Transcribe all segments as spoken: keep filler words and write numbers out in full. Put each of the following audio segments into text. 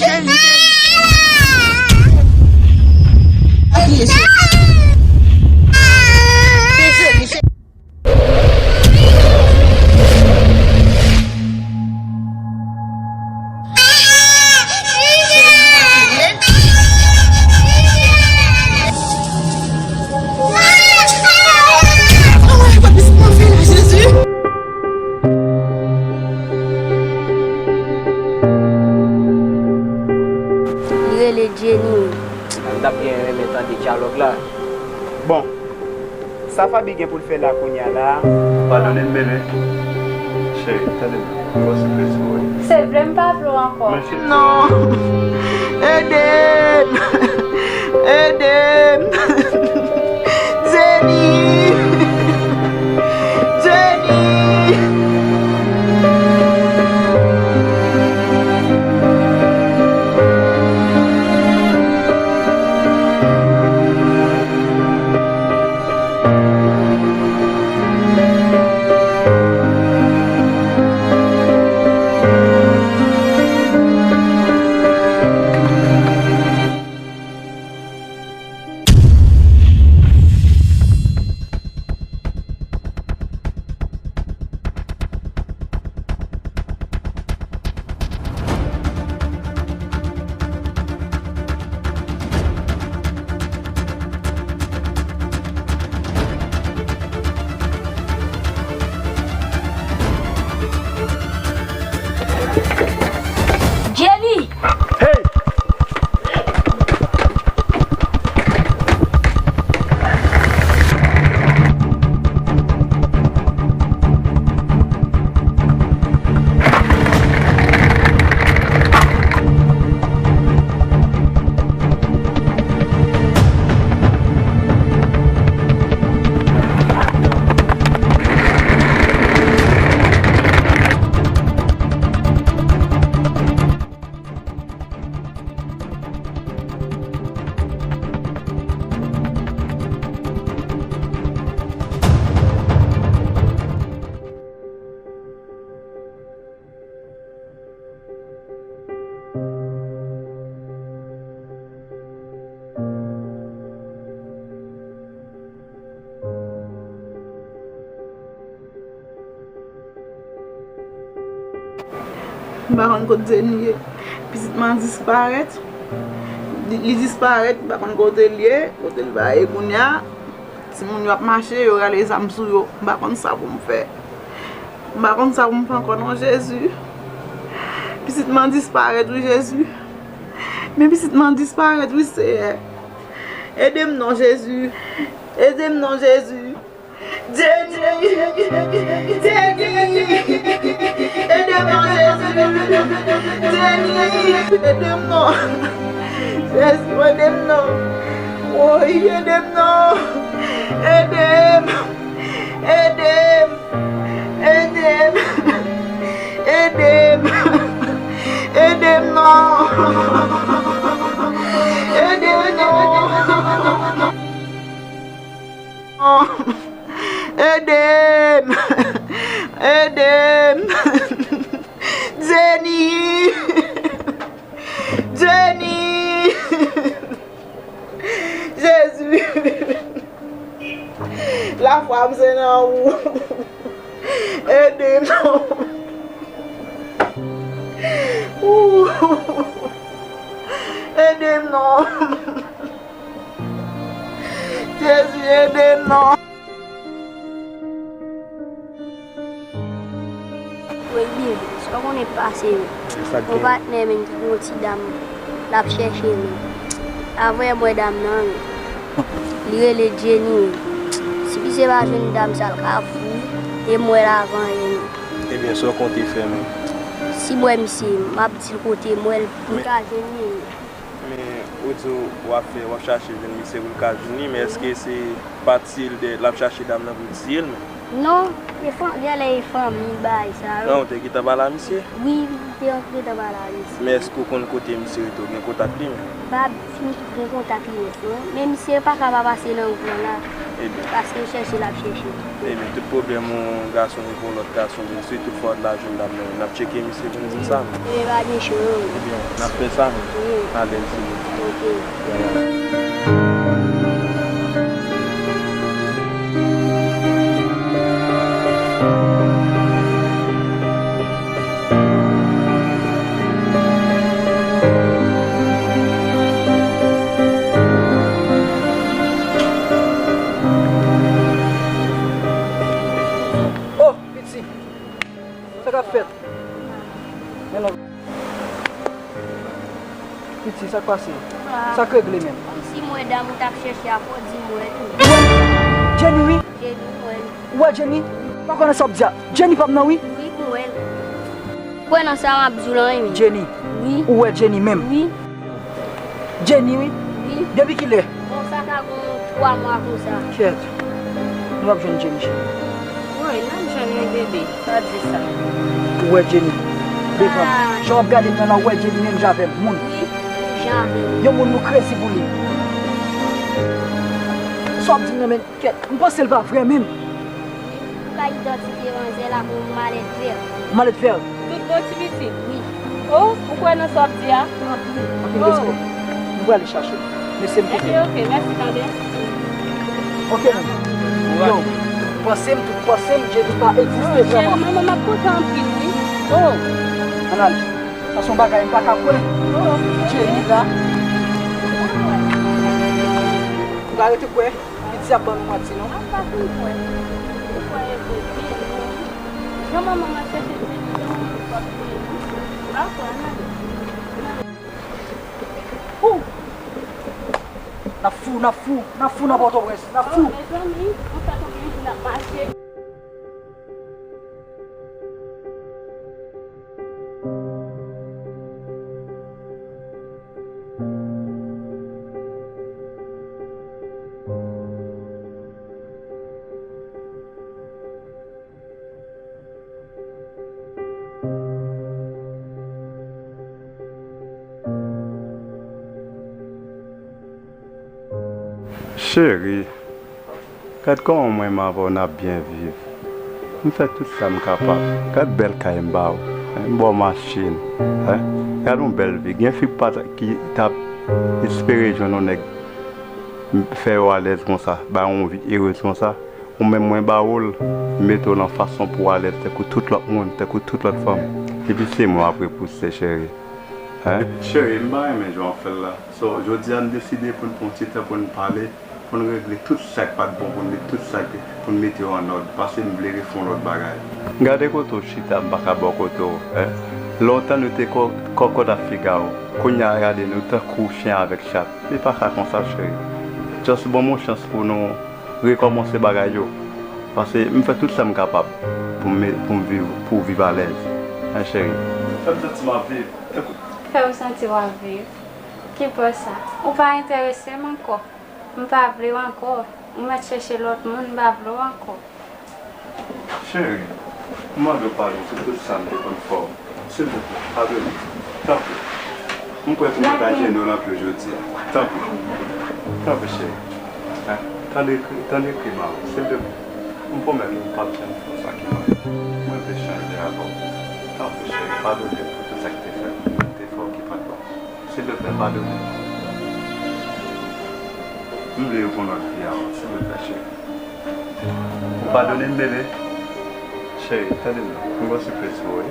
Cheri, cheri. Cheri, cheri. Li rele Jenny. M t ap byen renmen tande dyalòg la. Bon, sa Faby gen pou l fè la kounye a la? Padone m, bebe. Cheri, tande m. Fò sipriz pou ou. Se vre m pa vle w ankò. Non. Ede m. Ede m. Jenny. Jenny. Jenny! Hey! M pa konn kot Jenny ye. Pitit mwen disparèt. Li, li disparèt, m pa konn kote l ye, kote l va ye kounye a. Timoun yo ap mache, yo rale zam sou yo. M pa konn sa pou m fè. M pa konn sa pou m fè ankò non, Jezi. Pitit mwen disparèt, wi, Jezi. Men pitit mwen disparèt, wi, Seyè. Ede m non, Jezi. Ede m non, Jezi. Jenny! Jenny! Ede m non, Jezi! Jenny! Ede m non! Jezi, ede m non! Woy, ede m non! Ede m! Ede m! Ede m! Ede m! Ede m non! Ede m non! Ede m! Ede m! Jenny! Jenny! Jezi! Lafwa m se nan ou. Ede m non! Ede m non! Jezi, ede m non! Woy, Bill, sa w konnen k pase yo? Yon patnè menm ki gen yon ti dam, l ap chèche menm. Avè m wè dam nan, wi. Li rele Jenny, wi. Si misye pa jwenn dam sa, l ka fou, e m wè l avan ye menm. Ebyen, sa w konte fè menm? Si m wè misye, m ap di l kote m wè l pou l ka jwenn li menm. Men ou di w ap fè, w ap chache jwenn misye pou l ka jwenn li, men èske se pa tiye l dèyè, l ap chache dam nan pou l tiye l menm? Non, e fan, genlè e fanmi bagay sa yo. An, ou te gentan pale a misye? Wi, m te gentan pale a misye. Men èske w konn kote misye rete, ou gen kontak li menm? M pa fin gen kontak li menm non. Men misye pa ka pa pase nan wout lan la. Paske l chèche l ap chèche. Ebyen, tout pwoblèm yon gason gen pou yon lòt gason, men si toutfwa w t la jwenn dam nan, n ap tcheke misye pou n di l sa, men. Ebyen, pa gen cho. Ebyen, n ap fè sa, men. Alèz, se bon. Ok. Ya, ya. Oh, piti. Sa k ap fèt? Men non. Piti, sa k pase? Ah. Sa k regle menm? Kòmsi m wè dam ou t ap chèche a, fò w di m wè l wi. Jenny wi. Jenny, m wè l. Ou wè Jenny? M pa kwè nan sa w ap di a. Jenny pa m nan wi. Wi, m wè l. Kwè nan sa m ap di w lan wi. Jenny. Wi. Ou wè Jenny menm? Wi. Jenny wi. Wi. Depi kilè? Bon, sa ka gon twa mwa konsa. Kèt. Nou p ap jwenn Jenny cheri. Wi, n ap jwenn wi bebe. Pa di sa. Ou wè Jenny? Devan. Ah. Jan w ap gade m nan la, ou wè Jenny menm jan avè m, moun. Wi, jan avè m. Yon moun nou crazy pou li. Sa w ap di m nan men, kèt, m panse l pa vrè menm. Ou ka idantifye manzè la pou malèt vè. Malèt vè? Tout bon ti pitit? Wi. Oh, ou kwè nan sa w ap di a? Anpil. Anpil respè. M prale chache l. Mesye m kite m. Ok, ok, mèsi tande. Ok, non. Yo, panse m, tout panse m, Jenny pa egziste vrèman. Cheri, manman m ap kontan anpil, wi. Oh. Ann ale. Sa se yon bagay m pa ka kwè. Oh. Jenny la. Ou ka rete kwè. Piti ap ban nou manti, non? Ap pa fin kwè. Ou kwè e vre, byen, non. Jan manman m ap chèche Jenny, jan manman m ap fè Jenny. M pa kwè, ann ale. Ann ale. Ou! N ap fou, n ap fou, n ap fou nan Pòtoprens, n ap fou! Oh, mezanmi, nou fè konbyen jou n ap mache? Cheri, gad kòman mwen menm avè w n ap byen viv. M fè tout sa m kapab. Gad bèl kay m ba w. Hein, m ba w machin. Hein? Gad yon bèl vi. Gen fi pa t, ki t ap espere jwenn yon nèg fè yo alèz konsa, ba yo yon vi erez konsa. Ou menm mwen ba ou l, m mete w nan fason pou w alèz tankou tout lòt moun, tankou tout lòt fanm. Epi se mwen w ap repouse, cheri. Hein? Cheri, m pa renmen jan w ap fè l la. So, jodi a, n deside pou n pran yon ti tan pou n pale, pou n regle tout sa k pa t bon, pou n met tout sa k, pou n mete yo an òd, paske m vle refè yon lòt bagay. Gade kote w chita, m pa ka bò kote w, hein? Lontan nou te kò, kòkòt ak figa w. Kounye a, gade nou tankou chen avèk chat. Li pa ka konsa, cheri. Just ban m yon chans pou nou rekòmanse bagay yo. Paske m fè tout sa m kapab pou m, pou m viv, pou w viv alèz. Hein, cheri? Fè m santi m ap viv. Fè w santi w ap viv? Ki pòz sa? Ou pa enterese m ankò. M pa vle w ankò. Ou mèt chèche lòt moun, m pa vle w ankò. Cheri, m mande w padon pou tout sa m te konn fè w. Silvouplè, padone m. Tanpri. M kwè pou mwen ta jennen w anpil jodi a. Tanpri. Tanpri, cheri. Hein? Tande kri, tande kri m a w, silvouplè. M pwomèt ou m p ap janm fè w sa ki mal. Mwen vle chanje avè w. Tanpri, cheri, padone m pou tout sa ki te fè, te fè w ki pa t bon. Silvouplè, padone m. M vle rekonn lòt vi a, silvouplè, cheri. Ou padone m, bebe? Cheri, tande m non. M gon sipriz pou ou, wi.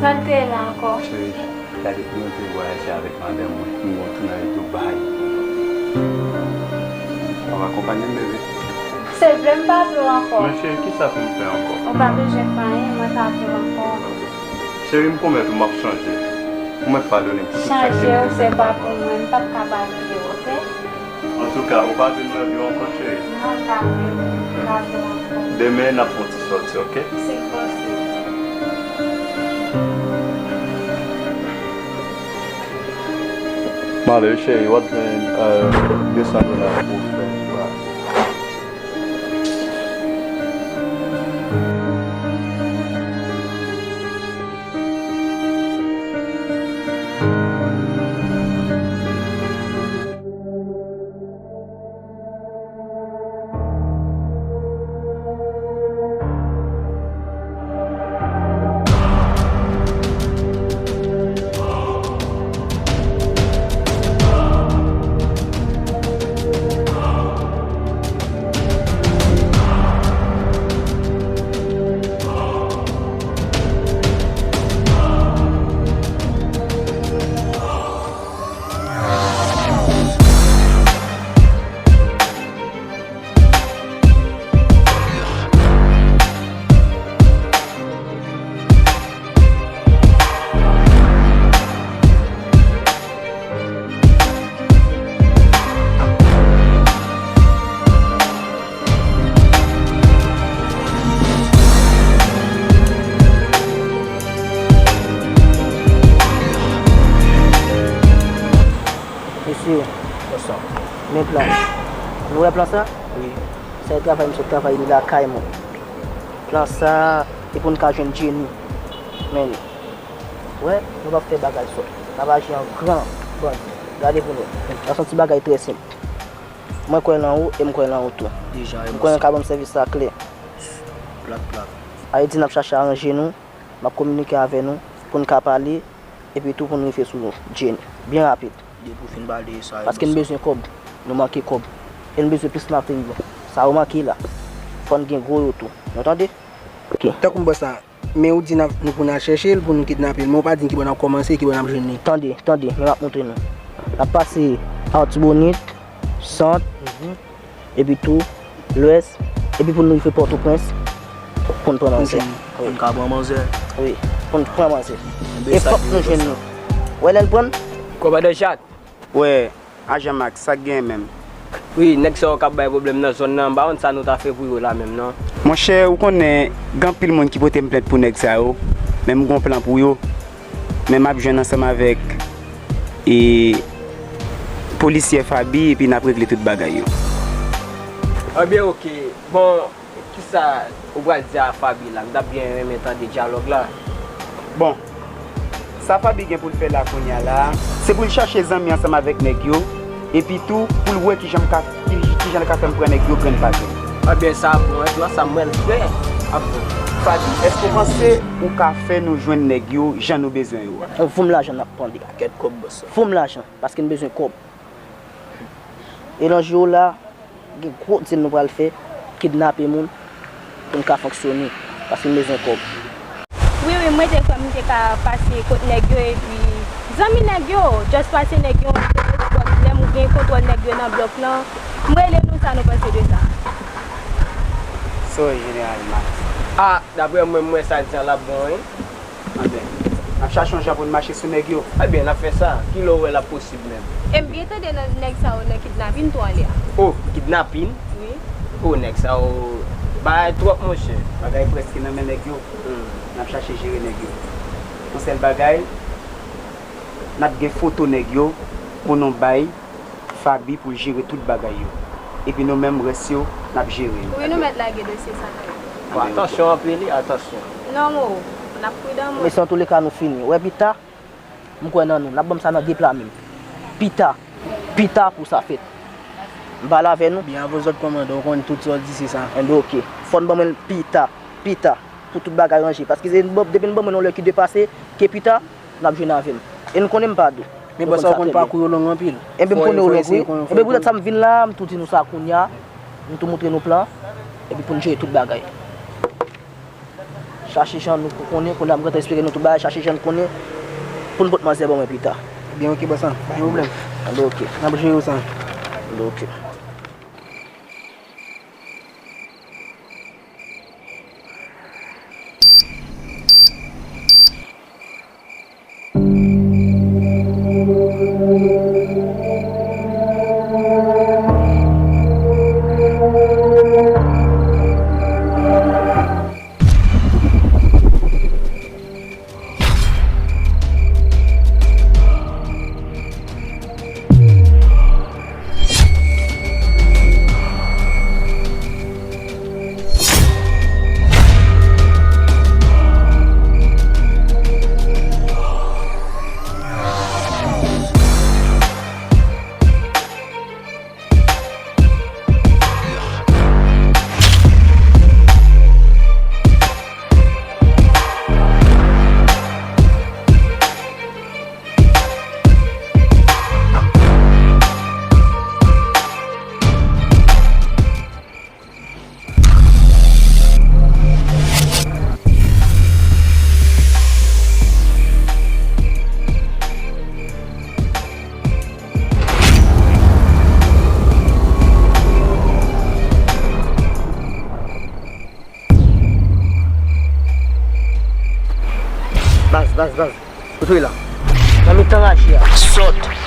Sa l te ye la ankò? Cheri, gade pou nou te vwayaje avèk madanm mwen. Nou gon tounaj Dubai. W ap akonpanye m, bebe? Se vre m pa vle w ankò. Men cheri, kisa pou m fè ankò? Ou pa bezwen fè anyen, mwen pa vle w ankò. Cheri, m pwomèt ou m ap chanje. Pwomèt padone m pou tout sa ke m te fè. Chanje ou se pa pou mwen, m p ap ka pa bliye w, oke? Antouka, ou pa vin nan vi w ankò, cheri? Non, m pa vle, m pa vle w ankò. Demen, n ap fè yon ti sòti, oke? Si l posib. M ale wi, cheri, w ap jwenn, euh, de san dola pou w fè. Wi, bòs la. Men plan. Nou wè plan sa? Wi. Sa e travay m sot travay li lakay mwen. Plan sa, e pou n ka jwenn Jenny. Men, wè, nou p ap fè bagay sòt. N ap aji an gran bandi. Gade pou nou. Sa se yon ti bagay trè senp. Mwen kwè nan ou e m kwè nan ou tou. Deja, e m konnen w ka ban m sèvis la klè. Plat, plat. Sa vle di n ap chache aranje nou, m ap kominike avè nou pou n ka pale, epi tou pou n rive sou Jenny. Byen rapid. Depi w fin pale sa, e bòs la. Paske n bezwen kòb. Nou manke kòb. E n bezwen plis materyèl. Sa yo manke la. Fò n gen gwo yo tou. Nou tande? Ok. Tankou m bòs la. Men ou di n ap, nou pou n al chèche l, pou nou kidnape l, men ou pa di n ki bò n ap kòmanse, ki bò n ap jwenn li. Tande, tande, men m ap montre nou. N ap pase Artibonit, Sant, epi tou Lwès, epi pou nou rive Pòtoprens, pou n pran manzè. Pou n ka pran manzè. Wi, pou n pran manzè. E fòk nou jwenn li. Wè lè n pran l? Kòmandan Chak. Wè, ajan Max, sa k genyen menm? Wi, nèg sa yo k ap bay pwoblèm nan zòn nan, m pa konn sa nou ta fè pou yo la menm non. Monchè, ou konnen, gen anpil moun ki pote m plent pou nèg sa yo, men m gon plan pou yo. Men m ap jwenn ansanm avèk, e, polisyè Faby, epi n ap regle tout bagay yo. Ebyen, oke. Bon, kisa ou pral di a Faby la? M t ap byen renmen tande dyalòg la. Bon, sa Faby gen pou l fè la kounye a la, se pou l chache zanmi ansanm avèk nèg yo, epi tou, pou l wè kijan m ka, ki, kijan l ka fè m pran nèg yo grenn pa grenn. Ebyen, sa ap bon, wi, sa m wè l fè ap bon. Faby, èske w panse ou ka fè nou jwenn nèg yo jan nou bezwen yo a? Yon foum lajan n ap mande. Pakèt kòb, bòs. Foum lajan, paske n bezwen kòb. E nan jou la, gen gwo dil nou pral fè, kidnape moun, pou n ka fonksyone, paske n bezwen kòb. Wi, wi, mwen te kwè m te ka pase kot nèg yo, epi zanmi nèg yo, just pase nèg yo, lè m gen kontwòl nèg yo nan blòk lan, m rele nou, sa nou panse de sa? Sorry, Jeneral Max. A, daprè mwen, m wè sa di an l ap bon, wi. Anben, n ap chache yon jan pou n mache sou nèg yo. Ebyen, n ap fè sa. Kilè w wè l ap posib menm? E m byen tande nan nèg sa yo nan kidnapin tou anlè a. O, kidnapin? Wi. O, nèg sa yo bagay twòp, monchè. Bagay prèske nan men nèg yo. Hmm. N ap chache jere nèg yo. Yon sèl bagay, n ap gen foto nèg yo pou nou bay Faby pou l jere tout bagay yo. Epi nou menm, rès yo, n ap jere yo. Wi, nou mèt lage dosye sa nan men nou. Bon, atansyon anpil, wi, atansyon. Non, mo, n ap pridan, mo. Mesye, antouleka, nou fini. Wè pita, m kwè nan nou. N ap ban m sa nan de pla menm. Pita. Pita pou sa fèt. M pale avè nou. Byen avan zòt kòmandan, ou konn tout sa w di se sa. Enben, oke. Fò n ban mwen l pita. Pita. Pou tout bagay ranje. Paske se, depi n ban mwen yon lè ki depase, ke pita, n ap jwenn avè m. E n konnen m pa dou. Men bòs sa, ou konn pakou yo long anpil. Enben, m konnen yo long, wi. Enben, poutèt sa m vin la, m tou di nou sa kounye a, m tou montre nou plan, epi pou n jere tout bagay. Chache jan nou konnen, kounye a m gentan esplike nou tout bagay, chache jan nou konnen, pou n pot manzè ban mwen pita. Ebyen, oke, bòs la, pa gen pwoblèm. Enben, oke. N ap jere w sa. Enben, oke. Baz, baz, baz. Kote w ye la? Nan mitan raje a. Sòt!